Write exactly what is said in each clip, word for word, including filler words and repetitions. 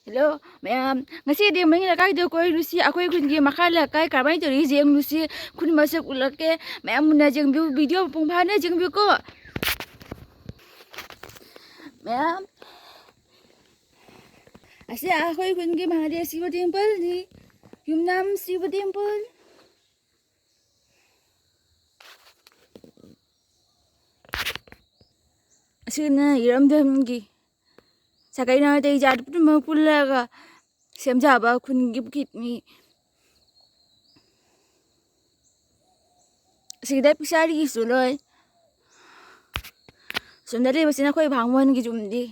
Hello ꯃꯌꯥꯝ, ꯉꯁꯤꯗꯤ ꯃꯅꯤꯡ ꯂꯩꯀꯥꯏꯗ ꯀꯣꯏꯔꯨꯁꯤ, ꯑꯩꯈꯣꯏ ꯈꯨꯟꯒꯤ ꯃꯈꯥ ꯂꯩꯀꯥꯏ ꯀꯃꯥꯏꯅ ꯇꯧꯔꯤ ꯌꯦꯡꯂꯨꯁꯤ꯫ ꯈꯨꯟ ꯃꯁꯛ ꯎꯠꯂꯛꯀꯦ꯫ ꯃꯌꯥꯝ ꯃꯨꯟꯅ ꯌꯦꯡꯕꯤꯌꯨ, ꯚꯤꯗꯤꯑꯣ ꯃꯄꯨꯡ ꯐꯥꯅ ꯌꯦꯡꯕꯤꯌꯨꯀꯣ꯫ ꯃꯌꯥꯝ, ꯑꯁꯤ ꯑꯩꯈꯣꯏ ꯈꯨꯟꯒꯤ ꯃꯍꯥꯗꯦꯕ ꯁꯤꯕ ꯇꯦꯝꯄꯜꯅꯤ, ꯌꯨꯝꯅꯥꯝ ꯁꯤꯕ ꯇꯦꯝꯄꯜ꯫ ꯑꯁꯤꯅ ꯏꯔꯝꯗꯝꯒꯤ ꯁꯥꯒꯩ ꯅꯥꯇꯩ ꯖꯥꯠ ꯄꯨꯝꯅꯃꯛ ꯄꯨꯜꯂꯒ ꯁꯦꯝꯖꯕ ꯈꯨꯟꯒꯤ ꯀꯤꯠꯅꯤ꯫ ꯑꯁꯤꯗ ꯄꯤꯁꯥꯔꯤꯒꯤꯁꯨ ꯂꯣꯏ꯫ ꯁꯣꯝꯗ ꯂꯩꯕꯁꯤꯅ ꯑꯩꯈꯣꯏ ꯚꯥꯃꯣꯟꯒꯤ ꯌꯨꯝꯗꯤ꯫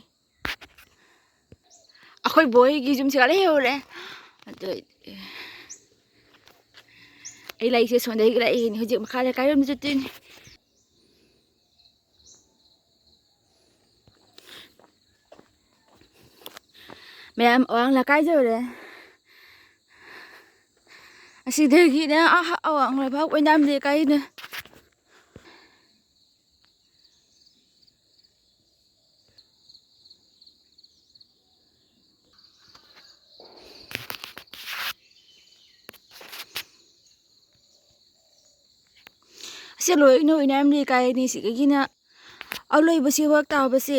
ꯑꯩꯈꯣꯏ ꯕꯣꯏꯒꯤ ꯌꯨꯝꯁꯤꯒ ꯂꯩꯍꯧꯔꯦ꯫ ꯑꯗꯨ ꯑꯩ ꯂꯥꯏꯔꯤꯛꯁꯦ ꯁꯣꯝꯗꯒꯤ ꯂꯥꯛꯏꯅꯤ, ꯍꯧꯖꯤꯛ ꯃꯈꯥ ꯂꯩꯀꯥꯏꯔꯣꯝꯗ ꯆꯠꯇꯣꯏꯅꯤ꯫ ꯃꯌꯥꯝ ꯑꯋꯥꯡ ꯂꯩꯀꯥꯏ ꯌꯧꯔꯦ꯫ ꯑꯁꯤꯗꯒꯤꯅ ꯑꯥ ꯑꯋꯥꯡ ꯂꯩꯕꯥꯛ ꯑꯣꯏꯅꯥꯝ ꯂꯩꯀꯥꯏꯅ꯫ ꯑꯁꯤ ꯂꯣꯏꯅ ꯑꯣꯏꯅꯥꯝ ꯂꯩꯀꯥꯏꯅꯤ꯫ ꯁꯤꯗꯒꯤꯅ ꯑꯂꯣꯏꯕꯁꯤ ꯋꯥꯛ ꯇꯥꯕꯁꯦ꯫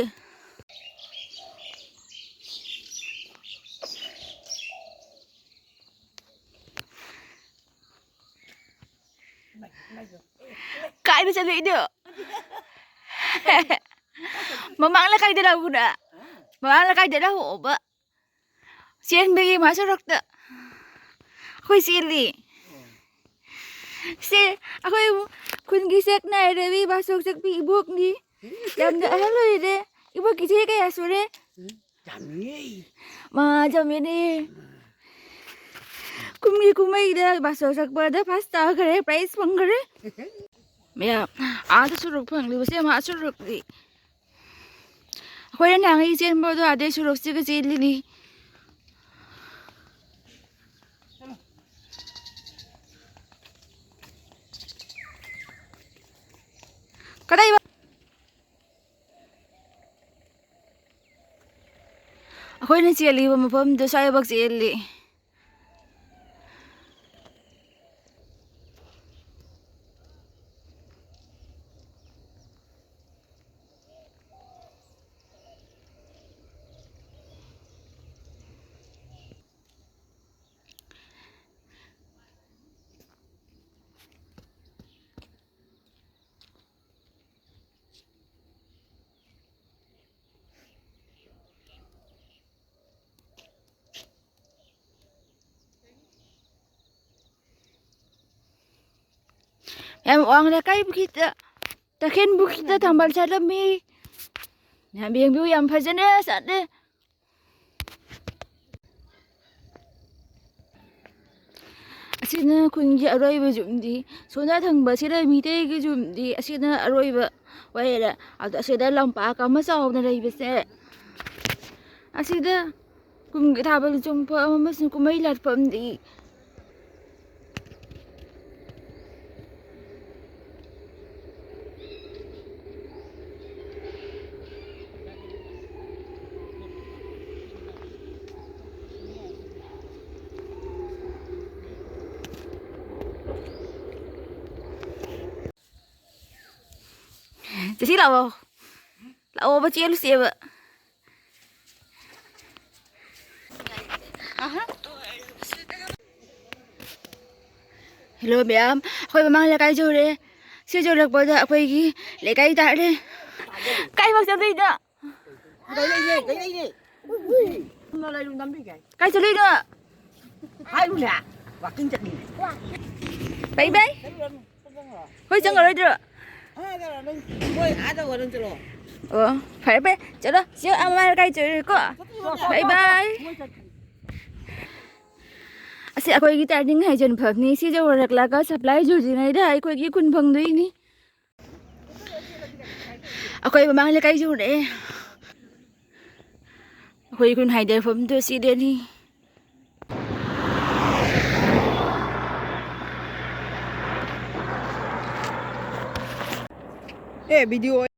ꯀꯥꯏꯗ ꯆꯠꯂꯨꯏꯅꯣ? ꯃꯃꯥꯡ ꯂꯩꯀꯥꯏꯗ ꯂꯥꯛꯎꯅ꯫ ꯃꯃꯥꯡ ꯂꯩꯀꯥꯏꯗ ꯂꯥꯛꯑꯣꯕ꯫ ꯆꯦꯟꯕꯒꯤ ꯃꯥ ꯁꯣꯔꯣꯛꯇ ꯑꯩꯈꯣꯏ ꯆꯦꯜꯂꯤ꯫ ꯁꯦ, ꯑꯩꯈꯣꯏ ꯈꯨꯟꯒꯤ ꯁꯛ ꯅꯥꯏꯔꯕꯤ ꯕꯥꯁꯣꯛ ꯆꯛꯄꯤ ꯏꯕꯣꯛꯅꯤ꯫ ꯌꯥꯝꯅ ꯑꯍꯜ ꯑꯣꯏꯔꯦ꯫ ꯏꯕꯣꯛꯀꯤ ꯆꯍꯤ ꯀꯌꯥ ꯁꯨꯔꯦ? ꯌꯥꯝꯃꯤꯉꯩ꯫ ꯃꯥ ꯌꯥꯝꯃꯤꯅꯦ꯫ ꯀꯨꯝꯒꯤ ꯀꯨꯝꯍꯩꯗ ꯕꯥꯁꯣꯛ ꯆꯛꯄꯗ ꯐꯥꯁ ꯇꯥꯈ꯭ꯔꯦ, ꯄ꯭ꯔꯥꯏꯖ ꯐꯪꯈ꯭ꯔꯦ꯫ ꯃꯌꯥꯝ, ꯑꯥꯗ ꯁꯨꯔꯨꯛ ꯐꯪꯂꯤꯕꯁꯦ ꯃꯥ ꯁꯨꯔꯨꯛꯇꯤ꯫ ꯑꯩꯈꯣꯏꯅ ꯅꯍꯥꯟꯒꯩ ꯆꯦꯟꯕꯗꯣ ꯑꯗꯩ ꯁꯣꯔꯣꯛꯁꯤꯒ ꯆꯦꯜꯂꯤꯅꯤ꯫ ꯀꯗꯥꯏ ꯑꯩꯈꯣꯏꯅ ꯆꯦꯜꯂꯤꯕ ꯃꯐꯝꯗꯨ ꯁ꯭ꯋꯥꯏꯐꯥꯎ ꯆꯦꯜꯂꯤ꯫ ꯌꯥꯝ ꯋꯥꯡꯅ ꯀꯥꯏꯕꯒꯤꯗ, ꯇꯈꯦꯟ ꯄꯨꯈ꯭ꯔꯤꯗ ꯊꯝꯕꯥꯜ ꯁꯥꯠꯂꯝꯃꯤ꯫ ꯃꯌꯥꯝ ꯌꯦꯡꯕꯤꯌꯨ, ꯌꯥꯝ ꯐꯖꯅ ꯁꯥꯠꯂꯦ꯫ ꯑꯁꯤꯅ ꯈꯨꯟꯒꯤ ꯑꯔꯣꯏꯕ ꯌꯨꯝꯗꯤ, ꯁꯣꯝꯗ ꯊꯪꯕꯁꯤꯗ ꯃꯤꯇꯩꯒꯤ ꯌꯨꯝꯗꯤ, ꯑꯁꯤꯅ ꯑꯔꯣꯏꯕ ꯑꯣꯏꯔꯦ꯫ ꯑꯗꯣ ꯑꯁꯤꯗ ꯂꯝꯄꯥꯛ ꯑꯃ ꯆꯥꯎꯅ ꯂꯩꯕꯁꯦ, ꯑꯁꯤꯗ ꯀꯨꯝꯒꯤ ꯊꯥꯕꯜ ꯆꯣꯡꯐꯝ ꯑꯃꯁꯨꯡ ꯀꯨꯝꯍꯩ ꯂꯥꯠꯐꯝꯗꯤ꯫ ꯆꯦꯁꯤ ꯂꯥꯛꯑꯣ꯫ ꯂꯥꯛꯑꯣꯕ, ꯆꯦꯜꯂꯨꯁꯦꯕ꯫ ꯍꯦꯜꯂꯣ ꯃꯌꯥꯝ, ꯑꯩꯈꯣꯏ ꯃꯃꯥꯡ ꯂꯩꯀꯥꯏ ꯌꯧꯔꯦ꯫ ꯁꯤ ꯌꯧꯔꯛꯄꯗ ꯑꯩꯈꯣꯏꯒꯤ ꯂꯩꯀꯥꯏ ꯇꯥꯔꯦ꯫ ꯀꯥꯏꯐꯥꯎ ꯆꯠꯂꯨꯏꯅꯣ? ꯀꯥꯏ ꯆꯠꯂꯨꯏꯅꯣ? ꯍꯥꯏꯔꯨꯅꯦ꯫ ꯋꯥꯀꯤꯡ ꯆꯠꯂꯤ꯫ ꯕꯥꯏ ꯕꯥꯏ꯫ ꯍꯣꯏ, ꯆꯪꯉꯔꯣꯏꯗ꯭ꯔꯣ? ꯑꯣ, ꯐꯔꯦ ꯐꯔꯦ, ꯆꯠꯂꯣ꯫ ꯁꯤ ꯑꯃ ꯀꯥꯏ ꯆꯠꯂꯨꯏꯀꯣ? ꯕꯥꯏ ꯕꯥꯏ꯫ ꯑꯁꯤ ꯑꯩꯈꯣꯏꯒꯤ ꯇꯥꯏꯅꯤꯡ ꯍꯥꯏꯖꯟꯐꯝꯅꯤ꯫ ꯁꯤ ꯌꯧꯔꯛꯂꯒ ꯁꯄ꯭ꯂꯥꯏ ꯌꯨꯗ꯭ꯔꯤꯉꯩꯗ ꯑꯩꯈꯣꯏꯒꯤ ꯈꯨꯟ ꯐꯪꯗꯣꯏꯅꯤ꯫ ꯑꯩꯈꯣꯏ ꯃꯃꯥꯡ ꯂꯩꯀꯥꯏ ꯌꯧꯔꯛꯑꯦ꯫ ꯑꯩꯈꯣꯏ ꯈꯨꯟ ꯍꯥꯏꯗꯐꯝꯗꯨ ꯁꯤꯗꯅꯤ꯫ ꯑꯦ, video